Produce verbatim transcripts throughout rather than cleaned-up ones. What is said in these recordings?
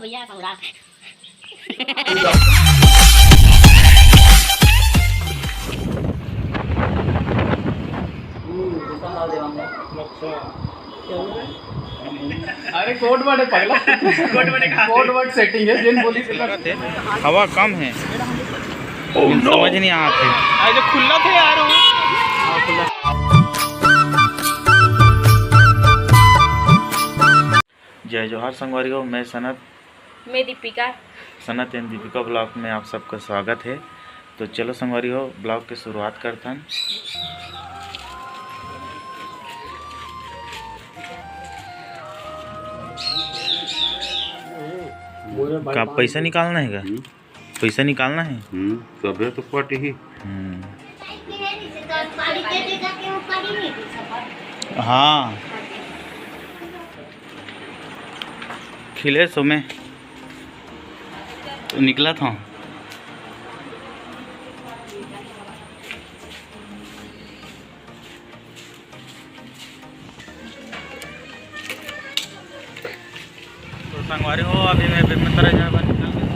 भैया सम्राट। अरे कोड वर्ड है पगला। कोड वर्ड है, कोड वर्ड सेटिंग है, जेन बोली से। हवा कम है। Oh, no। समझ नहीं आते। आज खुला थे यार वो। जय जोहार संगवारी हो, मैं सनत। मैं दीपिका। सनत एंड दीपिका ब्लॉग में आप सबका स्वागत है। तो चलो संगवारी हो, ब्लॉग के शुरुआत करथन। का पैसा निकालना है का? हम्म। पैसा निकालना है? हम्म, तबे तो कटी ही। हम्म। हाँ। खिले सो में तो निकला था। तो संगवारी हो, अभी मैं बेमेतरा जाए बर निकल गेंव।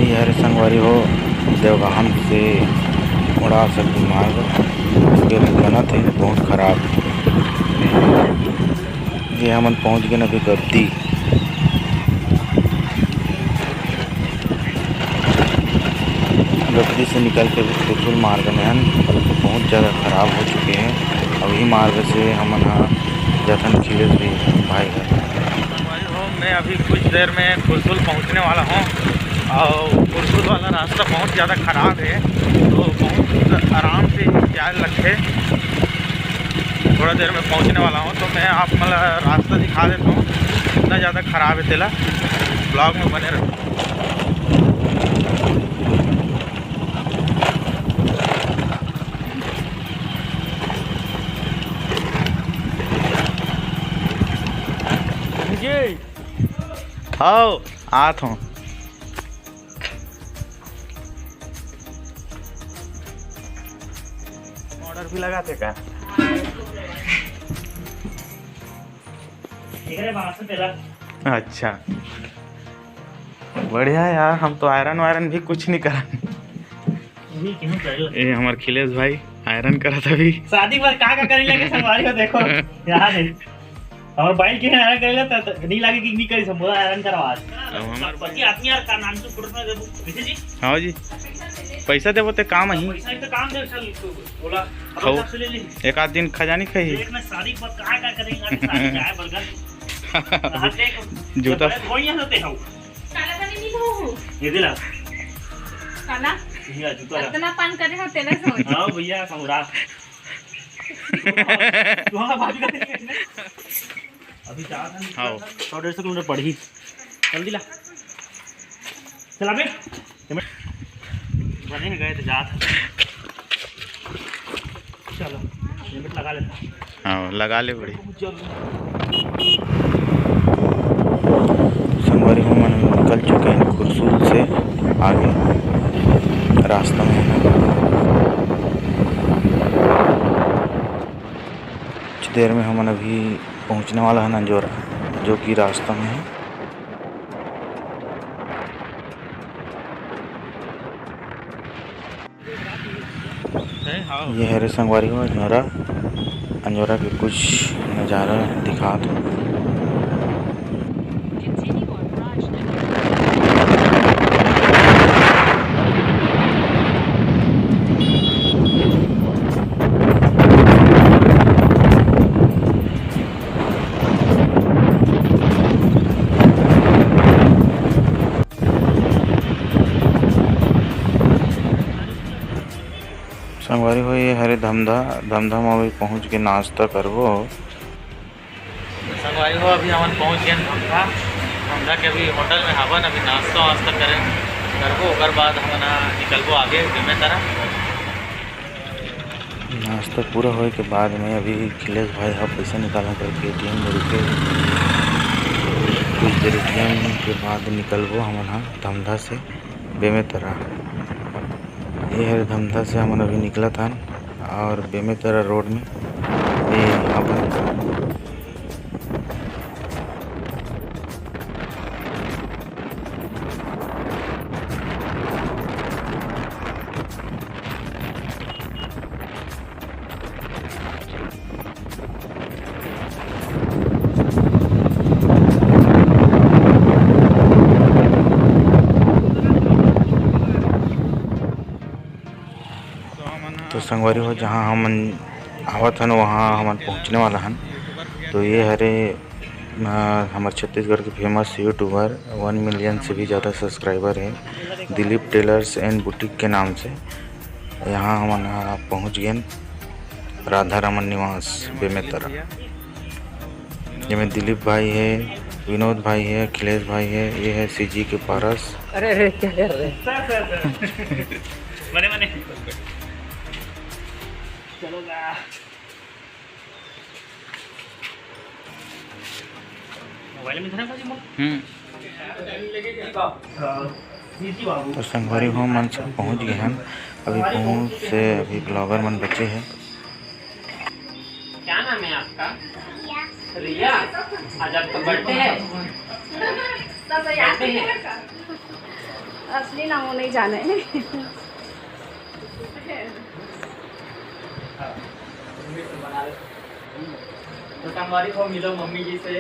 ये हरे संगवारी हो, देवगहन से उड़ासड्डी मार्ग के बनत हे, बहुत खराब। ये हमन पहुंच गेन अभी गब्दी। गब्दी से निकल के अभी खुरसुल मार्ग में हन, बहुत ज़्यादा खराब हो चुके हैं। अभी मार्ग से हमन ह जाथन खिलेश भी भाई घर। भाई हो, मैं अभी कुछ देर में खुरसुल पहुंचने वाला हूं और खुरसुल वाला रास्ता बहुत ज़्यादा खराब है, तो बहुत आराम से जाए लगथे। थोड़ा देर में पहुंचने वाला हूं, तो मैं आप मन ला रास्ता दिखा देता हूं, कितना ज़्यादा खराब है तेला। ब्लॉग में बने रहो। हाव, आत हूं। ऑर्डर भी लगाथे का? एकरे बांस तेला। अच्छा, बढ़िया यार, हम तो आयरन वायरन भी कुछ नहीं करन। ये हमर खिलेश भाई आयरन करत अभी। शादी बर का का करे लगे संगवारी हो, देखो यार, हमर बाइक के आयरन करे ला त नहीं लागे कि नहीं करी, सब बोला आयरन करवा। अब हमर पति आदमी यार का नाम से फुटत ना देबू, विजय जी। हाँ जी, पैसा देबो ते काम ही। पैसा तो काम दे चल बोला। खाओ। एक आध दिन खजानी खाई। एक में शादी पर का का करेंगे, आज शादी जाए बर्गर। जूता। वही होते हो। काला पानी नहीं धो। ये दिला। काला। ये जूता ला। इतना पान करे हो तेरे से। हाँ भैया, समझा। तुम्हारा बाजू का देखिए। अभी जा रहा है। हाँ। सौ डेढ़ सौ किलोमीटर पड़ ही। जल्दी ला। चला बे। बने गए तो जात। चलो, हेलमेट लगा लेता। हाँ, लगा ले बड़ी। संगवारी हो, मन निकल चुके हैं खुरसुल से आगे, रास्ता में है ना। कुछ देर में हमन अभी पहुँचने वाला है अंजोरा, जो कि रास्ता में है। ये हरे संगवारी हो, अंजोरा, अंजोरा के कुछ नज़ारा दिखात हो। संगवारी हो, ये हरे धमधा, धमधा म अभी पहुँच के नाश्ता करबो। संगवारी हो, अभी हमन पहुँच गेन धमधा। धमधा के अभी होटल में हावन, अभी नाश्ता वास्ता करें करबो, ओकर बाद हमन ह निकलबो आगे बेमेतरा। नाश्ता पूरा होए के बाद में अभी अखिलेश भाई ह पैसा निकालना करके एटीएम में रुके। कुछ देर एटीएम के बाद निकलबो हमन ह धमधा से बेमेतरा। ये हरे धमधा से हमन अभी निकलत हन। और बेमेतरा रोड में ये अपन तो संगवारी हो, जहाँ हमन आवत हन, वहाँ हमन पहुँचने वाला हन। तो ये हरे, अ, हमर छत्तीसगढ़ के फेमस यूट्यूबर, वन मिलियन से भी ज़्यादा सब्सक्राइबर है, दिलीप टेलर्स एंड बुटीक के नाम से। यहाँ हमन ह पहुँच गेन, राधा रमन निवास, बेमेतरा। जेमे दिलीप भाई है, विनोद भाई है, अखिलेश भाई है, ये है सीजी के पारस। अरे, अरे, क्या कर रहे हैं? मने, मने। चलो ना। मोबाइल में था ना भाजी, मोबाइल? हम्म। तो संगवारी हो, मन सब पहुँच गए हैं। अभी बहुत से अभी ब्लॉगर मन बचे हैं। क्या नाम है आपका? रिया। आज आपका बर्थडे है? बर्थडे है। असली नाम वो नहीं जाने। तो संगवारी हो, मिलो मम्मी जी से।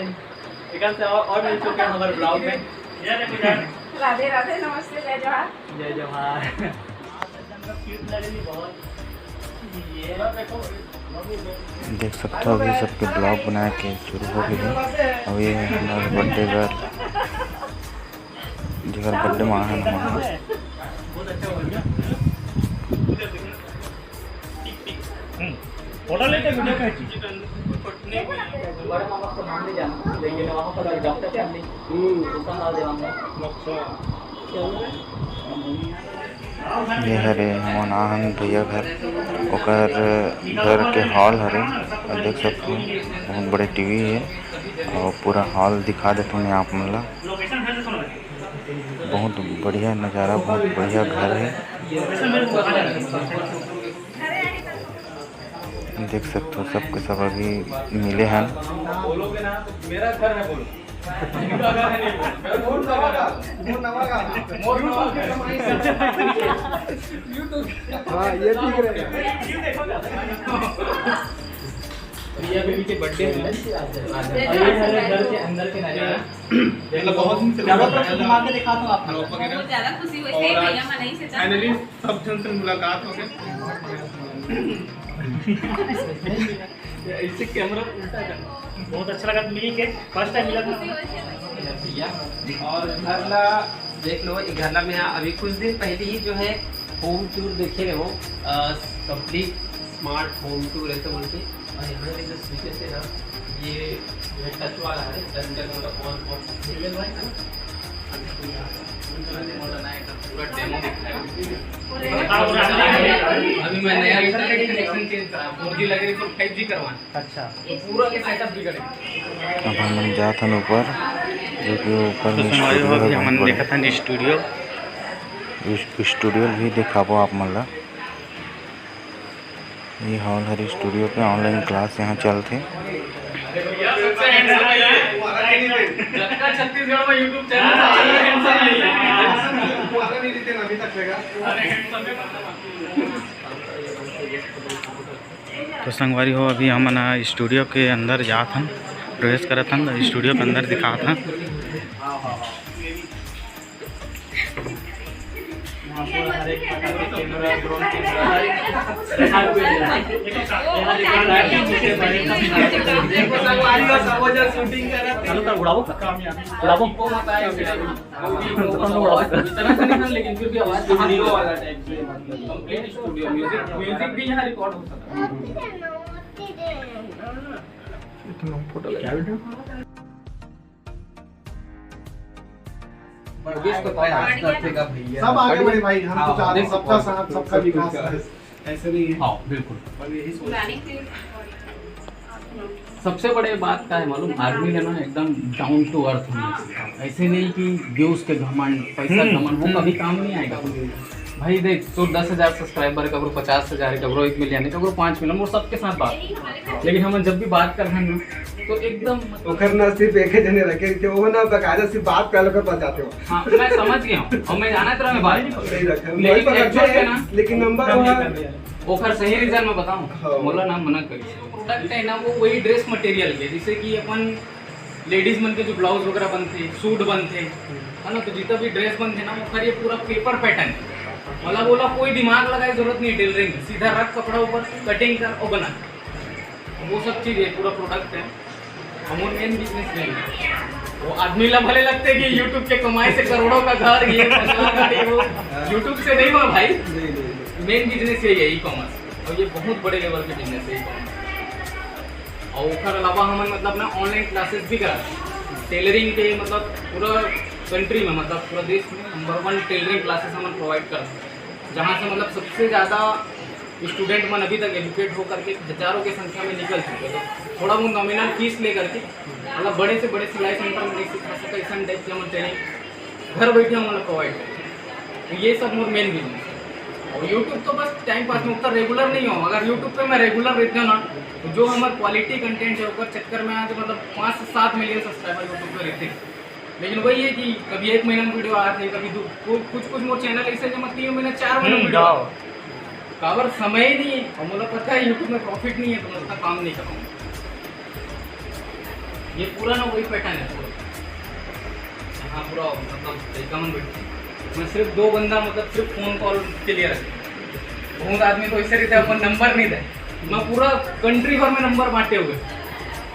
एक से और, और मिल चुके हैं हमारे ब्लॉग में। राधे राधे, नमस्ते, जय जोहार। जय जोहार। देख सकथो, अभी सबके ब्लॉग बना के शुरू हो गए हैं। अभी हमारे बर्थडे गर्ल, जेकर बर्थडे में आए हैं हम। हम्म। फोटो लेके वीडियो का चीज। ये हरे हमन आहन भैया घर, ओकर घर के हॉल हरे। और देख सकते हो, बहुत बड़े टीवी है और पूरा हॉल दिखा देता हूँ मैं आप मन ला। बहुत बढ़िया नज़ारा, बहुत बढ़िया घर है। देख सकते हो, सबके सब अभी मिले हैं। हाँ, ये ठीक रहेगा। रिया बेबी के बर्थडे है। और ये हमारे घर के अंदर के नजारा। मतलब बहुत दिन से चारों तरफ से घुमा के दिखा दो आप। बहुत ज्यादा खुशी हुई, और भैया आज मनाई से था। Finally सब जन से मुलाकात हो गई। इससे कैमरा उल्टा कर। बहुत अच्छा लगा मिल के, फर्स्ट टाइम मिला था। भैया, और घर ला देख लो, ये घर ला मैं अभी कुछ दिन पहले ही जो है होम टूर देखे रहे हो, कंप्लीट स्मार्ट होम टूर ऐसे बोल के। और यहाँ पे जो स्विचेस है ना, ये जो है टच वाला है, टच करके मतलब ऑन ऑफ सिंगल है ना। पूरा डेमो दिख रहा है। अभी मैं नया इंटरनेट कनेक्शन चेंज करा, फोर जी लग रही, तो फाइव जी करवाना। अच्छा। तो पूरा के सेटअप बिगड़ गया। अब हमन जात हन ऊपर, जो कि ऊपर तो में संगवारी हो, स्टूडियो अभी है, हमन बहुत बड़ा। देखत हन स्टूडियो। इस स्टूडियो भी दिखाबो आप मन ला। ये हॉल हरे स्टूडियो के, ऑनलाइन क्लास यहाँ चलथे। जतका छत्तीसगढ़ में YouTube चैनल है, सबसे हैंडसम नहीं है। तो संगवारी हो, अभी हमन ह स्टूडियो के अंदर जात हन, प्रवेश करत हन, स्टूडियो के अंदर दिखात हन। चालू कर, उड़ाओ। उड़ाओ। लेकिन फिर भी आवाज हीरो वाला टाइप से, कंप्लीट स्टूडियो म्यूजिक, म्यूजिक भी यहाँ रिकॉर्ड होता था। फोटो क्या वीडियो? सब आगे बढ़े भाई, हम तो चाहते हैं सबका साथ, सबका विकास है, ऐसे नहीं है। हाँ, बिल्कुल। और यही सोच। सबसे बड़े बात का है मालूम, आदमी है ना, एकदम डाउन टू अर्थ होना चाहिए। ऐसे नहीं कि व्यूज के घमंड, पैसा घमंड, वो कभी काम नहीं आएगा। भाई देख, तो दस हजार सब्सक्राइबर, ककरो पचास हजार है, ककरो एक मिलियन है, ककरो पाँच मिलियन, वो सबके साथ बात। लेकिन हम जब भी बात करते हैं ना, तो एकदम मतलब ओकर नसीब एक ही जने रखे कि वो ना बकायदा सिर्फ बात कर लेकर बचाते हो। हाँ, मैं समझ गया हूँ और मैं जाना तेरा मैं बात। सही रखे। लेकिन वही पकड़ actual के में ना, लेकिन नंबर वो है। ओखर सही रीजन मैं बताऊँ, हाँ। मोला ना मना करी। प्रोडक्ट है ना, वो वही ड्रेस मटेरियल के, जैसे कि अपन लेडीज मन के जो ब्लाउज वगैरह बनते, सूट बनते, है ना, तो जितना भी ड्रेस बनते ना, ओखर ये पूरा पेपर पैटर्न है। मतलब बोला कोई दिमाग लगाए जरूरत नहीं, टेलरिंग में सीधा रख कपड़ा ऊपर, कटिंग कर और बना, वो सब चीज़ है, पूरा प्रोडक्ट है। हमर मेन बिजनेस नहीं है। वो आदमी ला भले लगते कि YouTube के कमाई से करोड़ों का घर, ये बंगला, गाड़ी, वो YouTube से नहीं हुआ भाई। नहीं, नहीं, नहीं। मेन बिजनेस यही है, ई कॉमर्स, और ये बहुत बड़े लेवल पे बिजनेस है ई कॉमर्स। और ओकर अलावा हमन मतलब ना ऑनलाइन क्लासेस भी करा टेलरिंग के, मतलब पूरा कंट्री में, मतलब पूरा देश में नंबर वन टेलरिंग क्लासेस हमन प्रोवाइड करते हैं, जहाँ से मतलब सबसे ज़्यादा स्टूडेंट मन अभी तक एजुकेट होकर के हजारों की संख्या में निकल चुके हैं। थोड़ा बहुत नॉमिनल फीस लेकर के मतलब बड़े से बड़े सिलाई सेंटर में नहीं सिखा सका, ऐसा टाइप के हम ट्रेनिंग घर बैठे हम लोग प्रोवाइड करते हैं। तो ये सब मोर मेन बिजनेस है। और YouTube तो बस टाइम पास में, उतना रेगुलर नहीं हो। अगर YouTube पे मैं रेगुलर रहता ना, तो जो हमार क्वालिटी कंटेंट है, ओकर चक्कर में आज मतलब पाँच से सात मिलियन सब्सक्राइबर YouTube पे रहते हैं। लेकिन वही है कि कभी एक महीना में वीडियो आते हैं, कभी दो, को- कुछ कुछ मोर चैनल ऐसे जो मैं तीन महीना, चार महीना हम्म, वीडियो जाओ। आते हैं। काबर समय नहीं है, और मतलब पता है YouTube में प्रॉफिट नहीं है, तो मैं उतना काम नहीं कर पाऊँ। ये पूरा ना वही पैटर्न है पूरा। यहाँ पूरा मतलब लड़का मन बैठते हैं। मैं सिर्फ दो बंदा मतलब सिर्फ फोन कॉल के लिए रखता हूँ। बहुत आदमी तो ऐसे रहता है, अपन नंबर नहीं दे। मैं पूरा कंट्री भर में नंबर बांटे हुए,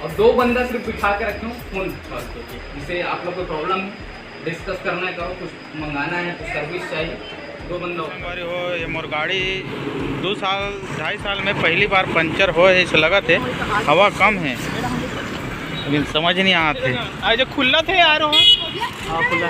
और दो बंदा सिर्फ बिठा के रखे हूँ फोन कॉल के लिए। जिसे आप लोग को प्रॉब्लम डिस्कस करना है, करो, कुछ मंगाना है, कुछ सर्विस चाहिए, दो बंदा होता है। संगवारी हो, ये मोर गाड़ी दो साल, ढाई साल में पहली बार पंचर हो है, ऐसे लगत है हवा कम है, लेकिन समझ नहीं आत है। आज खुल्ला थे यार, वहाँ। हाँ, खुल्ला।